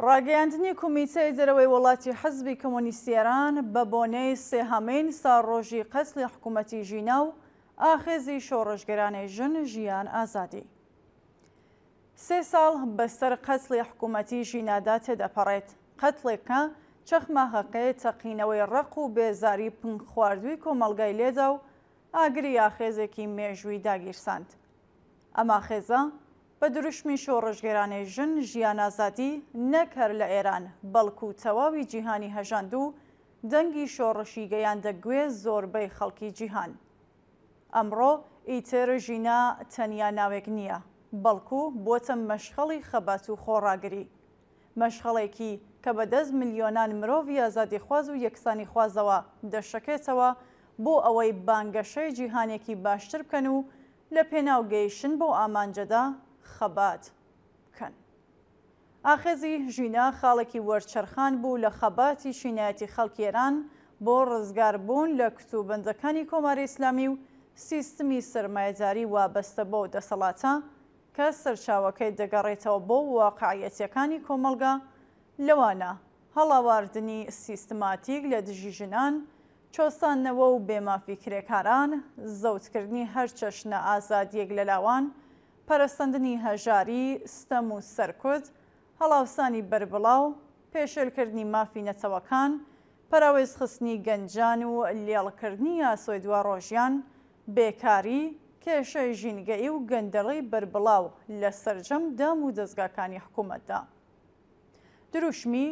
ڕاگەیاندنی کومیتەی دەرەوەی وڵاتی حزبی کۆمۆنیستی ئێران بە بۆنەی سێهەمین ساڵڕۆژی قەتڵی حکوومەتی ژینا و ئاخێزی شۆڕشگێرانەی ژن ژیان ئازادی. سێ ساڵ بەسەر قەتڵی حکوومەتی ژینادا تێدەپەڕێت، قەتڵێک کە چەخماخەکەی تەقینەوەی ڕق و بێزاری پنگخواردووی کۆمەڵگای لێدا و ئاگری ئاخێزێکی مێژووی داگیرساند. ئەم ئاخێزە بە دروشمی شۆڕشگێرانەی ژن ژیان ئازادی نەک هەر لە ئێران بەڵکو تەواوی جیهانی هەژاند و دەنگی شۆڕشی گەیاندە گوێ زۆربەی خەڵکی جیهان. ئەمڕۆ ئیتر ژینا تەنیا ناوێک نییە، بەڵکو بووەتە مەشخەڵی خەبات و خۆڕاگری. مەشخەڵێکی کە بە دەست ملیۆنان مرۆڤی ئازادیخواز و یەکسانیخوازەوە دەشەکێتەوە بۆ ئەوەی بانگەشەی جیهانێکی باشتر بکەن و لە پێناو گەیشتن بەو ئامانجەدا خەبات بکەن. ئاخێزی ژینا خاڵێکی وەرچەرخان بوو لە خەباتی چینایەتی خەڵکی ئێران بۆ ڕزگاربوون لە کتوبەندەکانی کۆماری ئیسلامی و سیستمی سەرمایەداری وابەستە بەو دەسەڵاتە کە سەرچاوەکەی دەگەڕێتەوە بۆ واقعیەتەکانی کۆمەڵگا لەوانە هەڵاواردنی سیستماتیک لە دژی ژنان، چەوساندنەوە و بێ مافی کرێکاران، زەوتکردنی هەر چەشنە ئازادییەک لە لاوان، پەرەسەندنی هەژاری، ستەم و سەرکوت، هەڵاوسانی بەربڵاو، پێشێلکردنی مافی نەتەوەکان، پەراوێزخستنی گەنجان و لێڵکردنی ئاسۆی دواڕۆژیان، بێکاری، کێشەی ژینگەیی و گەندەڵی بەربڵاو لە سەرجەم دام و دەزگاکانی حکوومەتدا. دروشمی،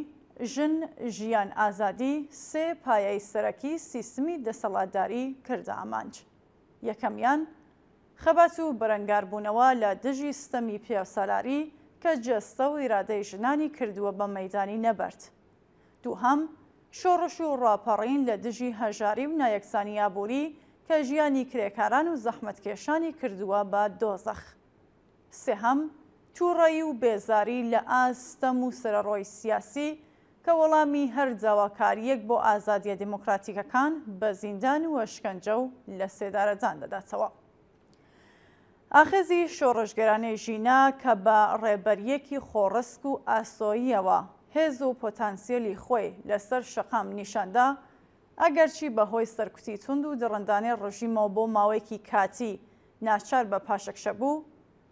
ژن، ژیان، ئازادی، سێ پایەی سەرەکی سیستمی دەسەڵاتداری کردە ئامانج. یەکەمیان، خەبات و بەرەنگاربوونەوە لە دژی ستەمی پیاوسالاری کە جەستە و ئیرادەی ژنانی کردووە بە مەیدانی نەبەرد. دووهەم، شۆڕش و ڕاپەڕین لە دژی هەژاری و نایەکسانی ئابووری کە ژیانی کرێکاران و زەحمەتکێشانی کردووە بە دۆزەخ. سێهەم، تووڕەیی و بێزاری لە ئاست ستەم و سەرەڕۆی سیاسی کە وەڵامی هەر داواکارییەک بۆ ئازادییە دیموکراتیکەکان بە زیندان و ئەشکەنجە و لەسێدارەدان دەداتەوە. ئاخێزی شۆڕشگێرانەی ژینا کە بە ڕێبەرییەکی خۆڕسک و ئاسۆییەوە هێز و پۆتانسیەلی خۆی لەسەر شەقام نیشاندا، ئەگەرچی بە هۆی سەرکوتی توند و دڕندانەی ڕژیمەوە بۆ ماوەیەکی کاتی ناچار بە پاشەکشە بوو،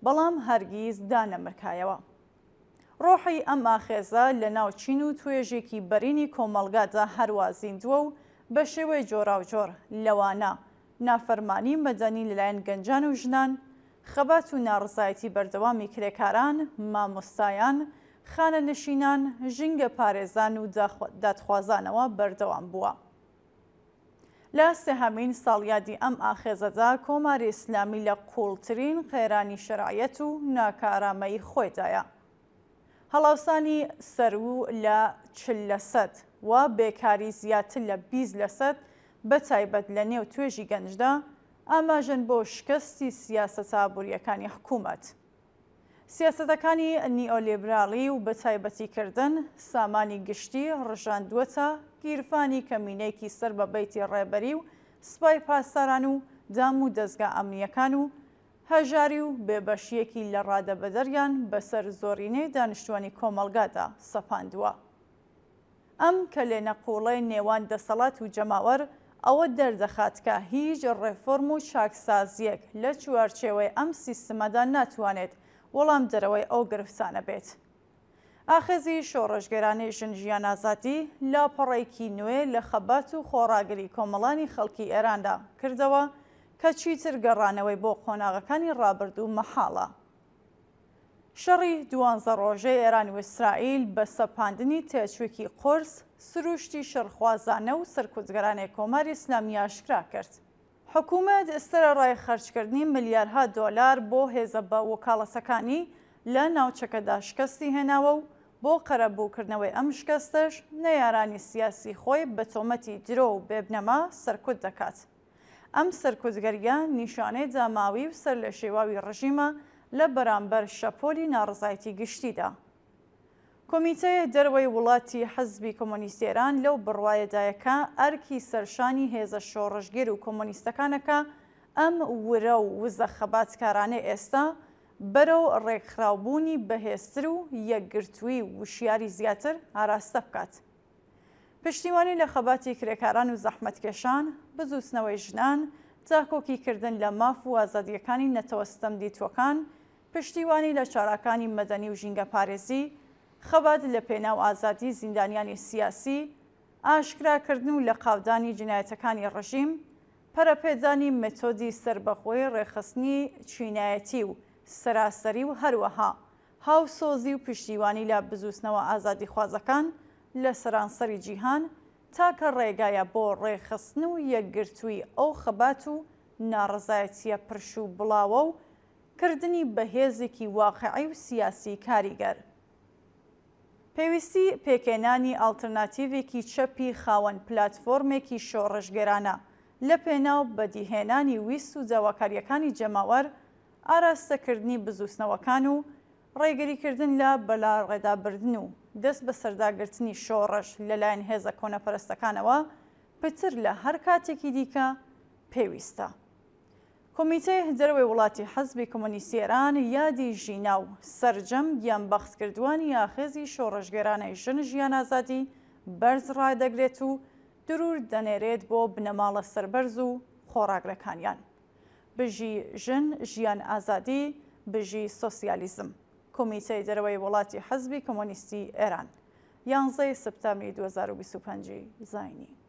بەڵام هەرگیز دانەمرکایەوە. ڕۆحی ئەم ئاخێزە لە ناو چین و توێژێکی بەرینی کۆمەڵگادا هەروا زیندووە و بە شێوەی جۆراوجۆر، لەوانە، نافەرمانی مەدەنی لەلایەن گەنجان و ژنان، خەبات و ناڕزایەتی بەردەوامی کرێکاران، مامۆستایان، خانەنشینان، ژینگەپارێزان و دادخوازانەوە بەردەوام بووە. لە سێهەمین ساڵیادی ئەم ئاخێزەدا کۆماری ئیسلامی لە قووڵترین قەیرانی شەرعیەت و ناکارامەیی خۆیدایە. هەڵاوسانی سەروو لە 40 لەسەد و بێکاری زیاتر لە 20 لەسەد بە تایبەت لە نێو توێژی گەنجدا ئاماژەن بۆ شکستی سیاسەتە ئابوورییەکانی حکوومەت. سیاسەتەکانی نیئۆلیبراڵی و بەتایبەتیکردن سامانی گشتی ڕژاندووەتە گیرفانی کەمینەیەکی سەر بە بەیتی ڕێبەری و سپای پاسداران و دام و دەزگا ئەمنییەکان و هەژاری و بێبەشییەکی لەڕادەبەدەریان بەسەر زۆرینەی دانیشتوانی کۆمەڵگادا سەپاندووە. ئەم کەلێنە قووڵەی نێوان دەسەڵات و جەماوەر ئەوە دەردەخات کە هیچ ڕێفۆرم و چاکسازییەک لە چوارچێوەی ئەم سیستمەدا ناتوانێت وەڵامدەرەوەی ئەو گرفتانە بێت. ئاخێزی شۆڕشگێرانەی ژن ژیان ئازادی لاپەڕەیەکی نوێ لە خەبات و خۆڕاگری کۆمەڵانی خەڵکی ئێراندا کردەوە کە چیتر گەڕانەوەی بۆ قۆناغەکانی ڕابردوو مەحاڵە. شەڕی دوانزە ڕۆژەی ئێران و ئیسرائیل بە سەپاندنی تێچووێکی قورس، سرووشتی شەڕخوازانە و سەرکوتگەرانەی کۆماری ئیسلامی ئاشکرا کرد. حکوومەت سەرەڕای خەرجکردنی ملیارها دۆلار بۆ هێزە بە وکاڵەتەکانی لە ناوچەکەدا شکستی هێناوە و بۆ قەرەبووکردنەوەی ئەم شکستەش نەیارانی سیاسی خۆی بە تۆمەتی درۆ و بێبنەما سەرکوت دەکات. ئەم سەرکوتگەرییە نیشانەی داماوی و سەرلێشێواوی ڕژیمە لە بەرامبەر شەپۆلی ناڕەزایەتی گشتیدا. کۆمیتەی دەرەوەی وڵاتی حزبی کۆمۆنیستی ئێران لەو بڕوایەدایە کە ئەرکی سەرشانی هێزە شۆڕشگێر و کۆمۆنیستەکانە کە ئەم ورە و وزە خەباتکارانەی ئێستا بەرەو ڕێکخراوبوونی بەهێزتر و یەکگرتوویی و وشیاری زیاتر ئاراستە بکات. پشتیوانی لە خەباتی کرێکاران و زەحمەتکێشان، بزووتنەوەی ژنان، داکۆکیکردن لە ماف و ئازادییەکانی نەتەوە ستەمدیتووەکان، پشتیوانی لە چالاکانی مەدەنی و ژینگەپارێزی، خەبات لە پێناو ئازادی زیندانیانی سیاسی، ئاشکراکردن و لەقاودانی جینایەتەکانی ڕژیم، پەرەپێدانی مێتۆدی سەربەخۆی ڕێکخستنی چینایەتی و سەراسەری و هەروەها هاوسۆزی و پشتیوانی لە بزووتنەوە ئازادیخوازەکان لە سەرانسەری جیهان تاکە ڕێگایە بۆ ڕێکخستن و یەکگرتووی ئەو خەبات و ناڕەزایەتییە پرش و بڵاوە و کردنی بە هێزێکی واقعی و سیاسی کاریگەر. پێویستی پێکهێنانی ئاڵترناتیڤێکی چەپی خاوەن پلاتفۆرمێکی شۆڕشگێرانە لە پێناو بەدیهێنانی ویست و داواکارییەکانی جەماوەر، ئاراستەکردنی بزووتنەوەکان و ڕێگریکردن لە بەلاڕێدابردن و دەست بەسەرداگرتنی شۆڕش لەلایەن هێزە کۆنەپەرستەکانەوە پتر لە هەر کاتێکی دیکە پێویستە. کۆمیتەی دەرەوەی وڵاتی حزبی کۆمۆنیستی ئێران یادی ژینا و سەرجەم گیانبەختکردووانی ئاخێزی شۆڕشگێرانەی ژن ژیان ئازادی بەرز ڕادەگرێت و دروود دەنێرێت بۆ بنەماڵە سەربەرز و خۆڕاگرەکانیان. بژی ژن ژیان ئازادی بژی سۆسیالیزم. کۆمیتەی دەرەوەی وڵاتی حزبی کۆمۆنیستی ئێران. یانزەی سپتامبری 2025 زاینی.